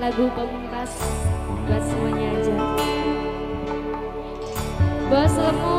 Lagu pamungkas buat semuanya aja. Bos Lemu.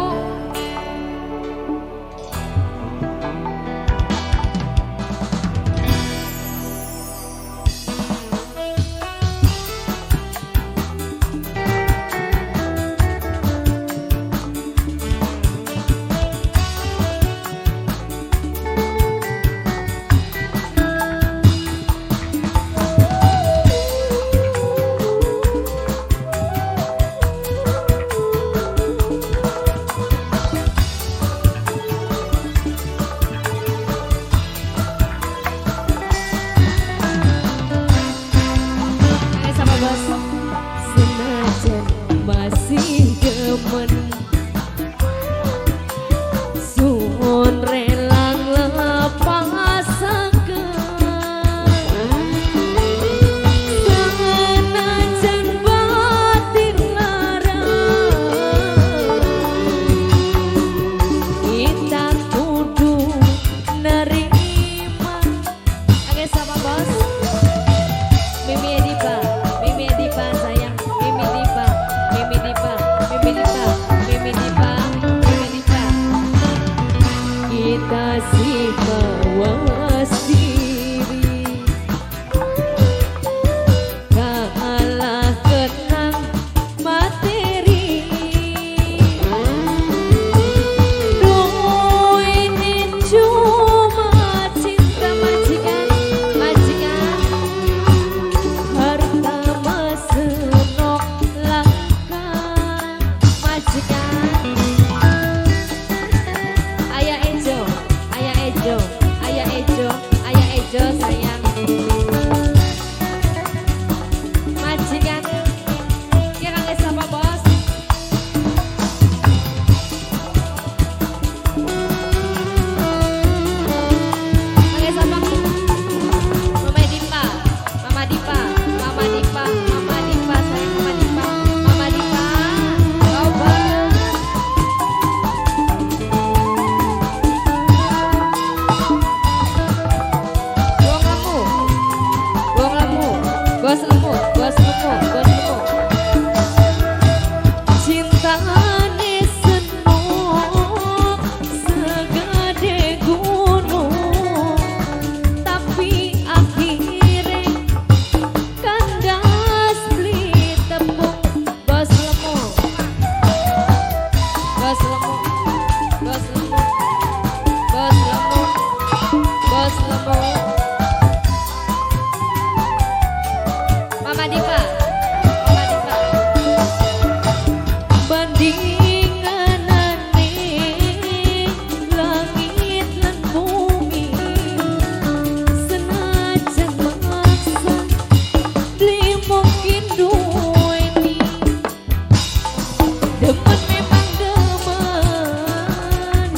Senajan masih demen suwun relang lepasaken, senajan batin lara kita kudu nerima. Oke sama bos Mimi Edipa, Mimi Edipa sayang, Mimi Dipa, Mimi Dipa, Mimi Dipa, Mimi Dipa, Mimi Dipa. Kita sih mawas diri, kalah kenang materi. Duh ini cuma cinta majikan, majikan. Harta masenok langka majikan. Ayah Ejo, Ayah Ejo, Ayah Ejo, Ayah Ejo sayang. Majikan. Kira nggak sama bos? Nggak sama Mama Dipa, Mama Dipa, Mama Dipa, Mama Dipa sayang, Mama Dipa, Mama Dipa. Coba. Wong lemu, wong lemu, bos lemu, bos lemu, bos lemu. Cintane senok segede gunung, tapi akhirnya kandas beli tepung. Bos lemu, bos lemu, bos lemu, bos lemu, bos lemu. Mama Dipa, Mama Dipa. Bandinganane langit lan bumi, senajan maksa beli mungkin duweni. Demen memang demen,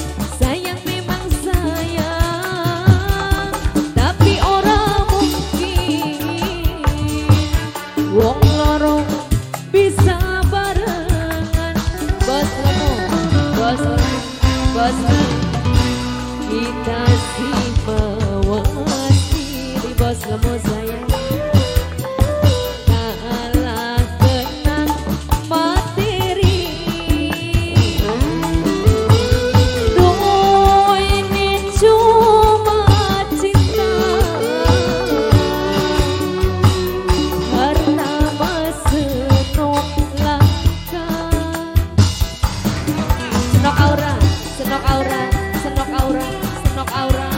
sayang memang sayang, tapi ora mungkin wong loro bisa barengan. Bos lemu, bos lemu, bos lemu. Kita sih mawas diri, bos lemu sayang. Kalah kenang materi. Duh ini cuma cinta, harta masenok langka. Senok aura, senok aura, senok aura, senok aura.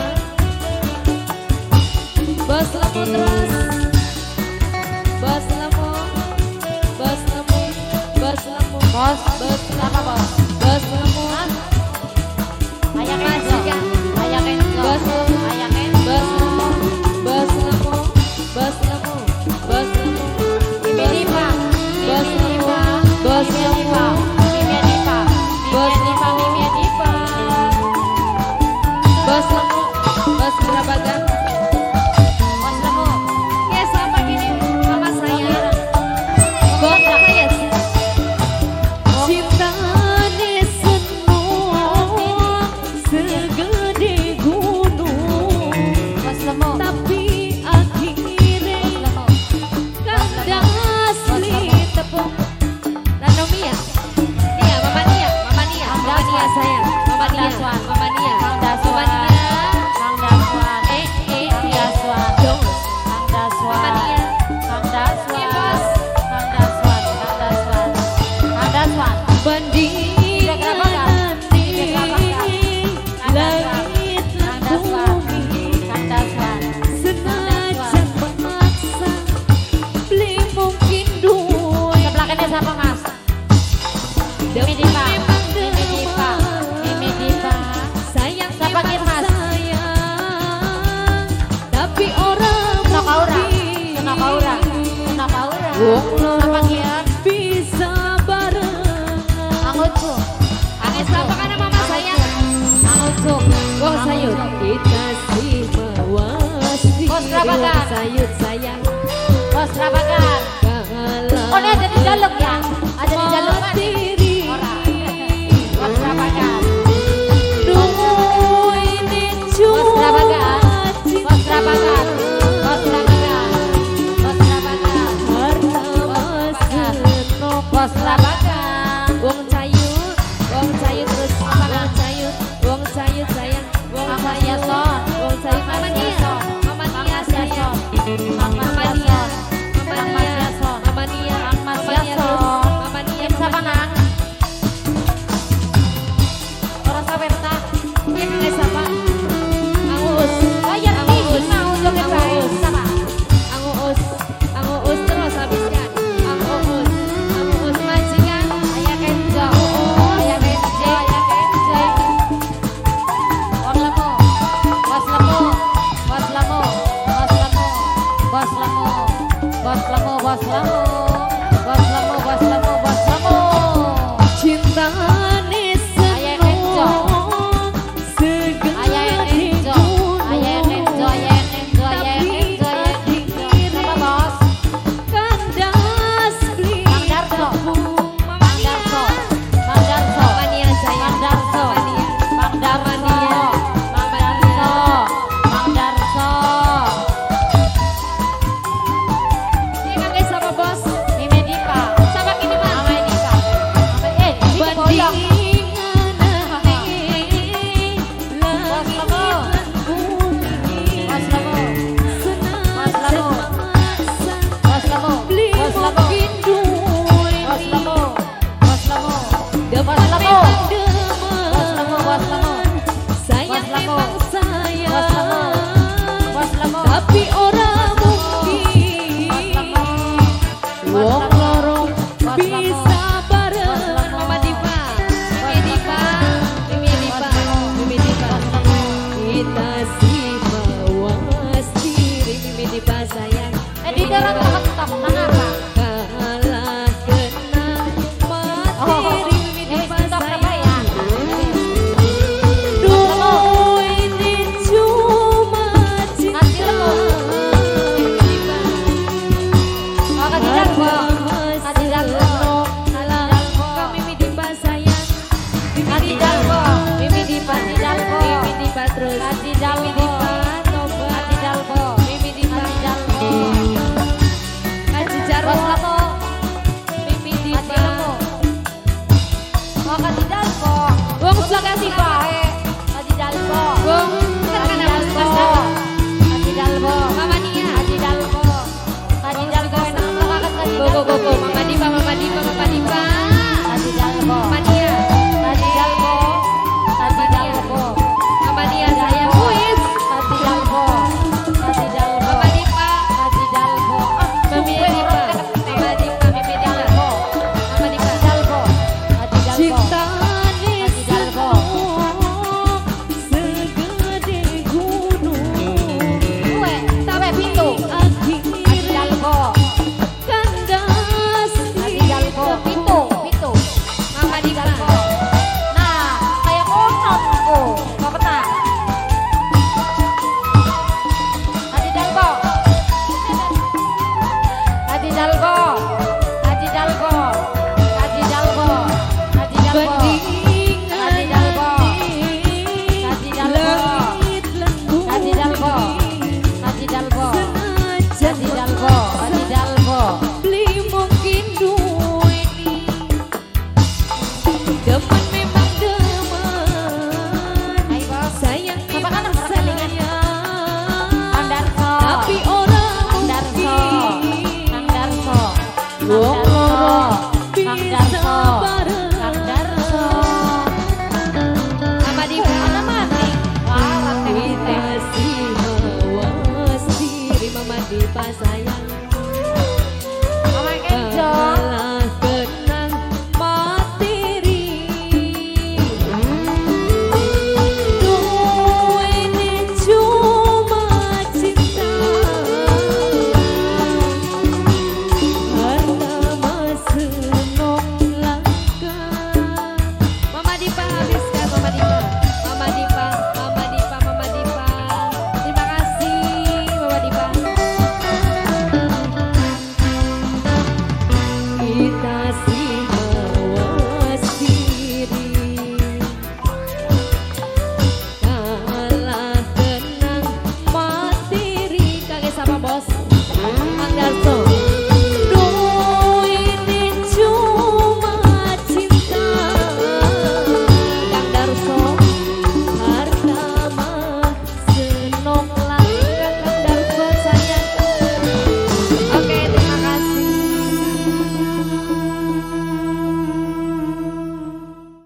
Bos lemu terus, bos lemu, bos lemu, bos lemu, Bos, bos apa lemu, bos? bos lemu. Ayah Kenzo, Majikan. Ayah Kenzo, Bos lemu, Ayah Kenzo. bos lemu, bos lemu, bos lemu, bos lemu. Mimi Dipa, Bos Mimi lemu, Dipa, bos Mimi lemu. Dipa, Mimi Dipa, Bos Mimi Dipa, lemu. Mimi Dipa. Bos lemu, bos Gerabagan. Bos lemu. Ya sama gini, mama saya. Bos saya. Cintane senok segede gunung, Bos lemu. tapi akhirnya Bos lemu. Wong loro Sapagian. bisa bareng. Angojo. Oke, siapa karena mama sayang. Angojo. Wong sayut kita sih mawas diri. Bos Rabakan. Wong sayut sayang. Bos Rabakan. Kalah Oh, ini ada di dalam ya? Ada di dalam kan? materi. Ora. Bos Rabakan. Duh, ini Bos Rabakan. cuma Bos Rabakan. Bos cinta. Rabakan. Bos Rabakan. Harta Bos Rabakan. masenok. Bos Rabakan. Wong sayut terus. Wong sayut, wong sayut sayang. Wong Mama sayut, Yason. wong sayut. Mama Mama Nia, Yason. Mama Mama Nia sayang. Yason. Mama Mama Nia, Yason. Mama Mama Nia, Yason. Mama Nia, Mama Mama Nia terus. Yason. Mama Nia, Kim Mama siapa Nia. nang? Orang sawerta. Iya, kakek siapa? Angus, Oh ya, Angus, mau joget bae. Angus. Siapa? Angus, Angus terus habiskan. Angus, Angus majikan. Ayah Kenjo. Angus. Ayah Kenjo, ayah Kenjo. Wong lemu. Bos lemu. Bos lemu. Bos lemu. Bos lemu. Bos lemu, bos lemu. Bos lemu, bos lemu, bos lemu. Cintane Ayah Kenjo. seneng Ayah segede Kenjo. Ayah Kenjo, ayah Kenjo, ayah Tapi Kenjo, ayah Kenjo. Siapa bos? kandas beli Mang Darso. tepung. Mama Mang Nia, Darso. Mang Darso. Mama Nia sayang. Mang Darso. Mama Nia, Mang Mama Darso. Nia, Mang Mama Nia. Darso. Mang Darso. Ini kakek sama bos. Mimi Dipa. Sama kini mas. Mama Dipa. Mama ini boyong. Bandinganane Bos langit lemu. lan bumi. Bos lemu. Bos Senajan lemu. memaksa Bos lemu. beli Bos lemu. mungkin Bos duweni. lemu. Bos lemu. Depan Bos lemu. memang Bos lemu, bos lemu. demen. Sayang Bos lemu. memang Bos lemu. sayang. Bos lemu. Tapi ora Bos mungkin. lemu. Bos Wong lemu. loro Bos lemu. bisa bareng. Bos lemu. Mama Diva, Mimi Diva, Mimi Bos Diva, lemu. Mimi Diva. Bos lemu. Kita sih mawas diri, Mimi Diva sayang. Eh, Mimi di dalam Diva. ketok kenapa? Kalah kena Oh, materi, Mimi ya wis Diva ketok apa sayang. ya? Bos lemu. Duh, ini cuma Kasih cinta. lemu. Mimi Diva. Oh, kasih Darbo. Harta Kasih Darbo. masenok Kasih lah. Darbo. Kau Mimi Diva sayang. Mimi Kasih Diva, Darbo. Mimi Diva, Kasih Darbo. Mimi Diva terus. Kasih Mimi Darbo.